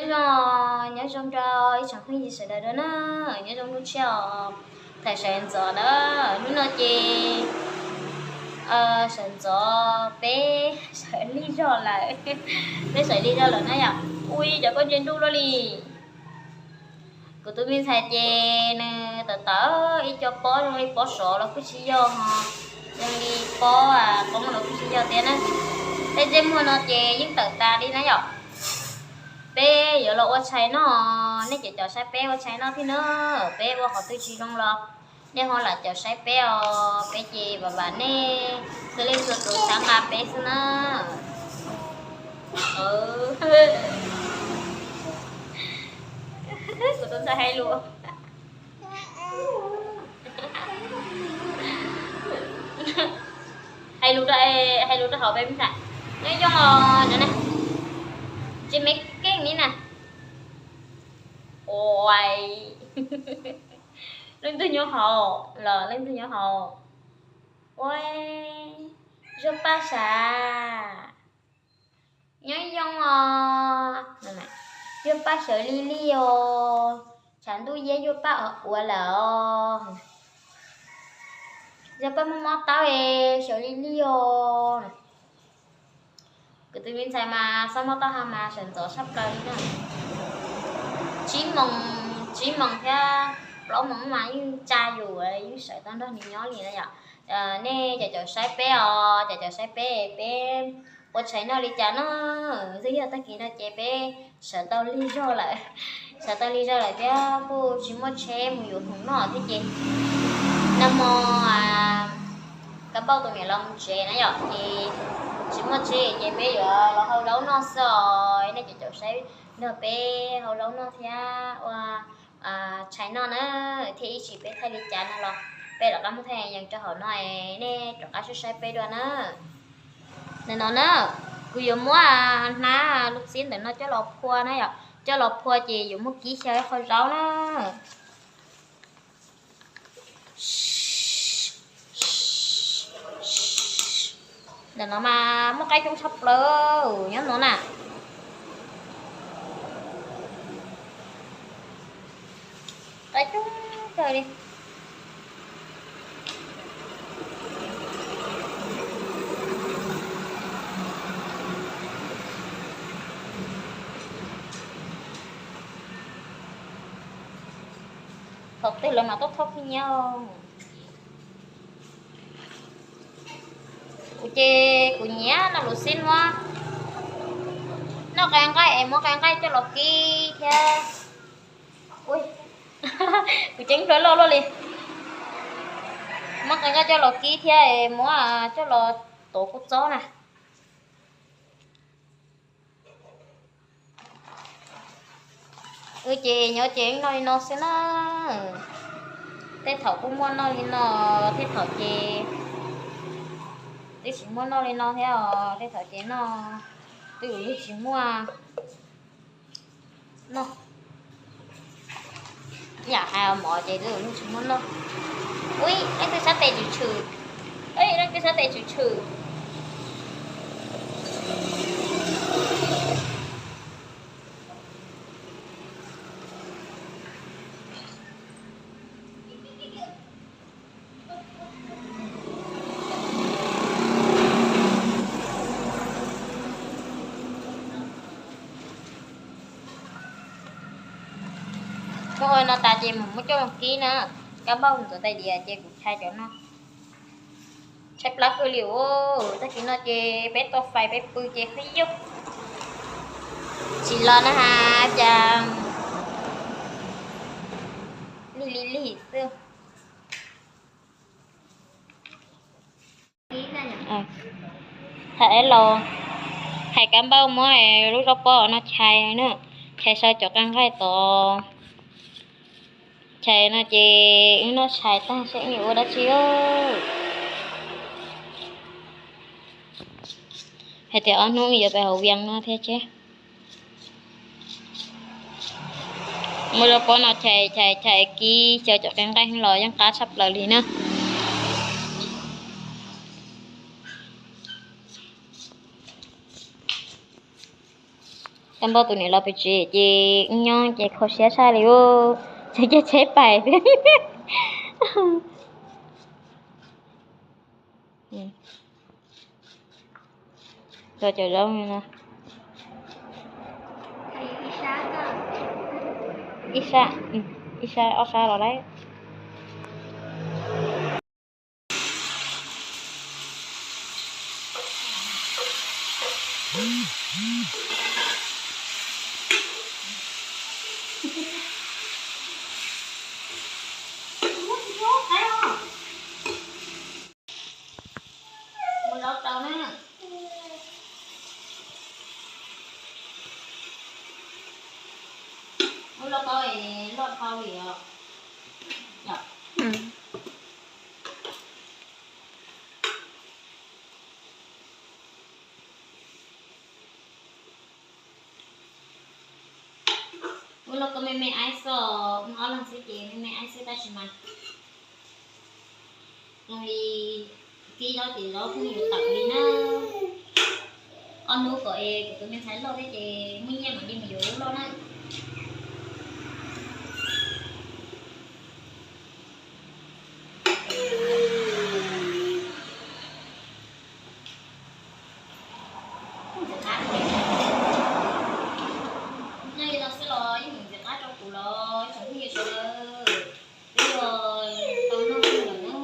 Nyob zoo, nyob zoo rau ib tsoom phooj ywg sawv daws dua na, nyob zoo hnub tshiab os. Thaum sawv ntxov na, hnub no ces sawv ntxov peb sawv lig zog lawm, peb sawv lig zog lawm na yom. Ui, cov koj ntse ntuj luaj li. Kuv tus me ntxhais ces nws tawm tawm ib co pob zoo li pob sov los kuj tsis yog, zoo li pob qoob los kuj tsis yog thiab na. Tej ntsej muag no ces yeej tawm tas li na yom. Peb yuav los ua tshais noj, nej cov caum saib peb ua tshais noj thiab na. Peb ua qhov twg tsis zoo los nej ho lam caum saib peb os, peb ces vam vam nej txhua leej txhua tus xav nqa peb xwb na. Kuv tus ntxhais hais lus, hais lus rau, hais lus rau hauv peb me ntxhais. Nyob zoo os, no ne, tsis me keej li na. Ua, leej twg nyob hauv los leej twg nyob hauv? Ua, Zuag Paj sav, nyob zoo os. Zuag Paj sawv lig lig os, tshav ntuj iab Zuag Paj ua lawm os. Zuag Paj mob mob taub es sawv lig lig os. Kuv tus me ntxhais mas xob mob taub hau mas sawv ntxov tshaj plaws li na. Tsib moos, tsib moos thiab plaub moos mas yeej tsa yus, yeej sawv tau nrog nws nyob li na yom. Nej cov caum saib peb os, cov caum saib peb, peb ua tshais noj li cas no. Twb yog tag kis no ces peb sawv tau lig zog lawm, sawv tau lig zog lawm thiab kuj tsis muaj tsheb mus yuav khoom noj thiab ces nag hmo Kab Npauj tus niam los mus tsev na yom, ces tsis muaj tsheb ces peb yuav los hau zaub noj xwb os. Nej cov caum saib nrog peb hau zaub noj thiab ua tshais noj na, thiab ib tsam peb thaij li cas no los peb rov qab muab thaij yees rau hauv no, nej rov qab saib saib peb dua na. Ntawm no na, kuv yuav muab hnab lub xib ntawm no coj los phua na yom, coj los phua ces yuav muab kib xyaw ib qho zaub na. Ntawm no mas muaj qaib coob tshaj plaws nyob no na. Qaib coob kawg li. Thaum twg lawv mam tuaj thauj pheej nyiaj. Kuv ces kuv nyiam noj lus xib muab, noj qe nqaij es muab qe nqaij coj los kib thiab. Kuv ceeb dua loj luaj li. Muab qe nqaij coj los kib thiab es muab coj los tuav kua txob na. Wb ces nyob ces noj li no xwb na. Tej thaum kuj muaj noj li no, tej thaum ces twb tsis muaj noj li no thiab os. Tej thaum ces noj twb yog tsis muaj noj. Yam hais mov ces twb yog tsis muaj noj. Ui, leej twg sab tes tshwm tshwm. Leej twg sab tes tshwm tshwm. Muab ua no tas ces mam muab coj los kib na. Kab npauj ntxuav tais diav ces kuv tshai cov no. Tshai plab pw li os, tag kis no ces peb tau fais peb pw ces qhib yug. Tsis los na has cas lig lig lig xwb. Hais los, hais Kab Npauj muab lub zaub pob no tshai na, tshai saw cov qe nqaij tod. Tshai no ces wb noj tshais tag seb wb yuav ua dab tsi. Hais tias ob hnub yuav pais hauv Vias no thiab ces muab zaub pob no tshai tshai tshai kib xyaw cov qe nqaij los yeej qab tshaj plaws li na. Npauj tus niam los pem tsev ces nyob ces kho siab tshaj li ub, tseem caij tsheb pais. Cov zaub no, ib sab, ib sab ob sab los lawm. Ua zaub rau na. Ua loj tau, loj tau li os. Ua loj tau me me aib xwb, ua ob leeg xwb ces me me aib xwb tab sis mas zoo li kib zaub ces zaub pheej yuav tawm li na. Ob hnub kom es kuv tus me ntxhais loj thiab ces muaj nyiaj mam li mus yuav lub loj na. Nyob li no xwb los yeej mus ntxiv qab rau kuv los ib tsoom phooj ywg sawv daws, twb yog tau noj lawm na.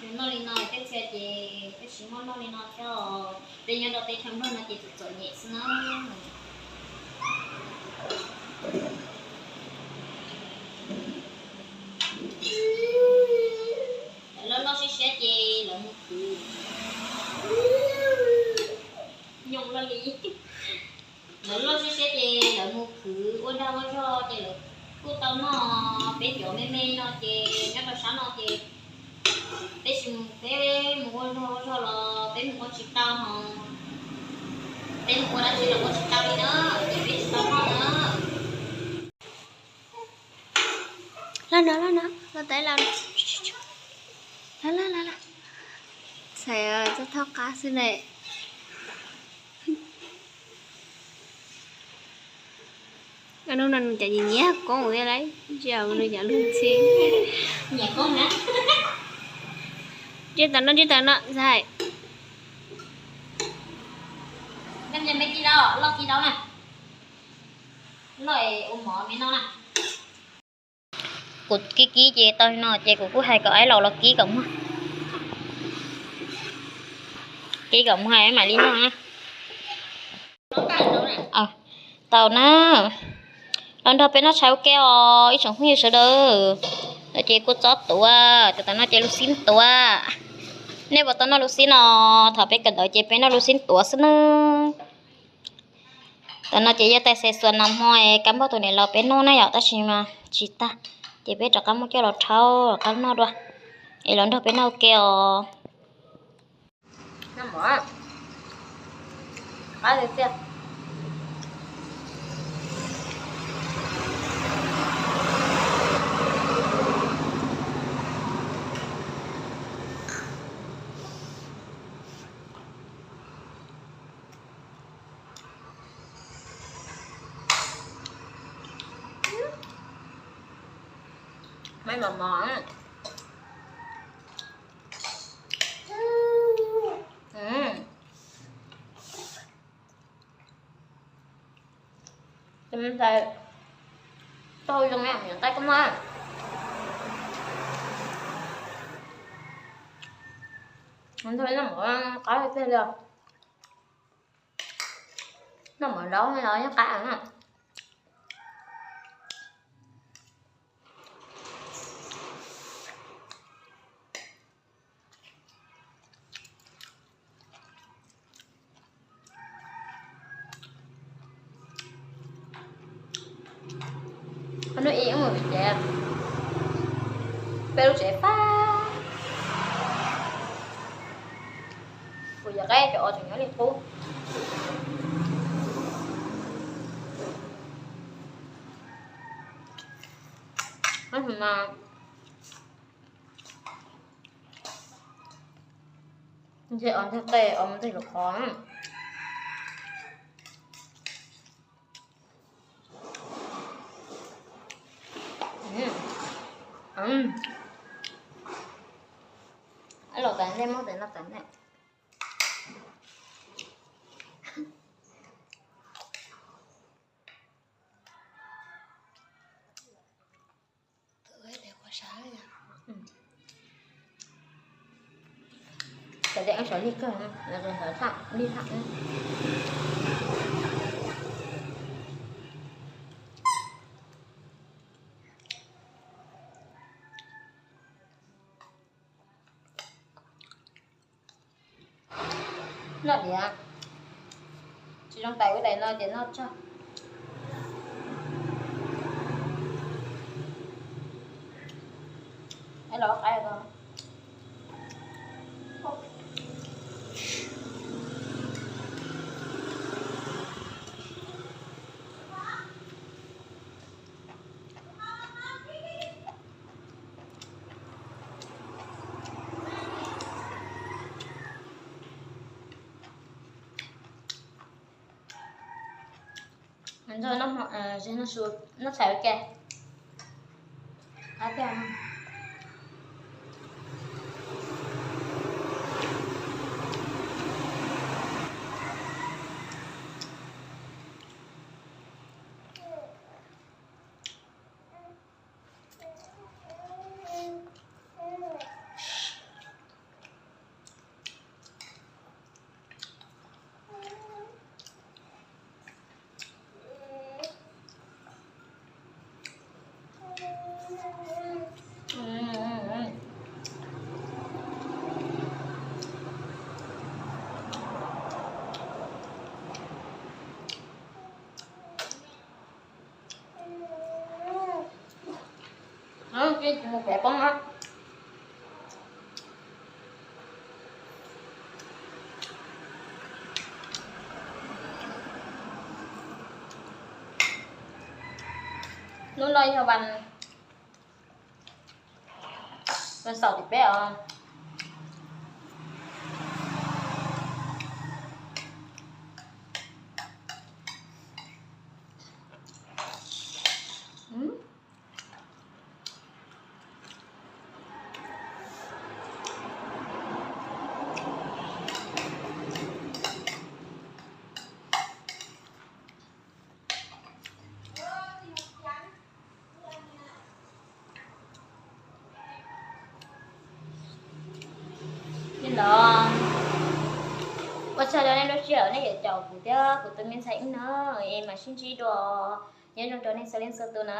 Yus noj li no tej txhia ces peb tsis muaj noj li no thiab os. Peb nyob rau teb chaws Nplog no ces txom txom nyem xwb na. Lawv loj loj siab siab ces lawv mus khwv. Nyoos loj li. Lawv loj siab siab ces lawv mus khwv ua dag ua zog ces lawv kuj tau noj. Peb cov me me no ces nyob rau sab no ces peb tsis mus, peb mus ua dag ua zog los peb mus ua tsis tau hos. Peb mus ua dab tsi los ua tsis tau li na, ces peb tsis tau noj na. Los no, los no, los tau los. Los, los, los, los. Txhais txoj thoj qab xwb ne. Hnub no nws cov nyiam nyiam koob thiab lauj, tsis yog nws cov luag ntxhi. Ntsib tau no, ntsib tau no ntxhais. Kuv kib kib ces tau no ces kuv kuj hais kom aib laus los kib kom muag. Kib kom muag mam li noj na. Tau na. Los nrog peb noj tshais ua ke os ib tsoom phooj ywg sawv daws. No ces kua txob tuav, tam no ces lub xib tuav. Nej puas tau noj lub xib no? Thaum peb kawm ntawv ces peb noj lub xib tuav xwb na. Tam no ces yog tais xes xuas nas hmo es kab npauj tus niam los peb noj na yom, tab sis mas tsis tag, ces peb rov qab muab coj los rhaub rov qab noj dua, es los nrog peb noj ua ke os. Maiv mos mos. Tus me ntxhais tau zoo na, niam qaib koj mog. Noj mov qab tiag li os. Noj mov zaub los yeej qab na. Hnub ib wb mus pem tsev, peb lub tsev fab. Kuv yawm qaib cov os tseem nyob li qub. Tab sis mas ntshe os nteg qe os mus nteg lub qhov. Los tas ntej muab tas no tas ntej. Cov tias sov lig kawg, sov thaj lig thaj. Noj diav, tsis zoo tais ua daim no ces noj tsawg. Los qaib ko. Noj tshais ua ke. Mus pem poob na. Hnub no yog vas, vas xaum tim peb os. Li ntawd, ua tsaug rau nej lub sij hawm nej yuav caum kuv thiab kuv tus me ntxhais Eeb no, es mam sib ntsib dua, nyob zoo rau nej txhua leej txhua tus na.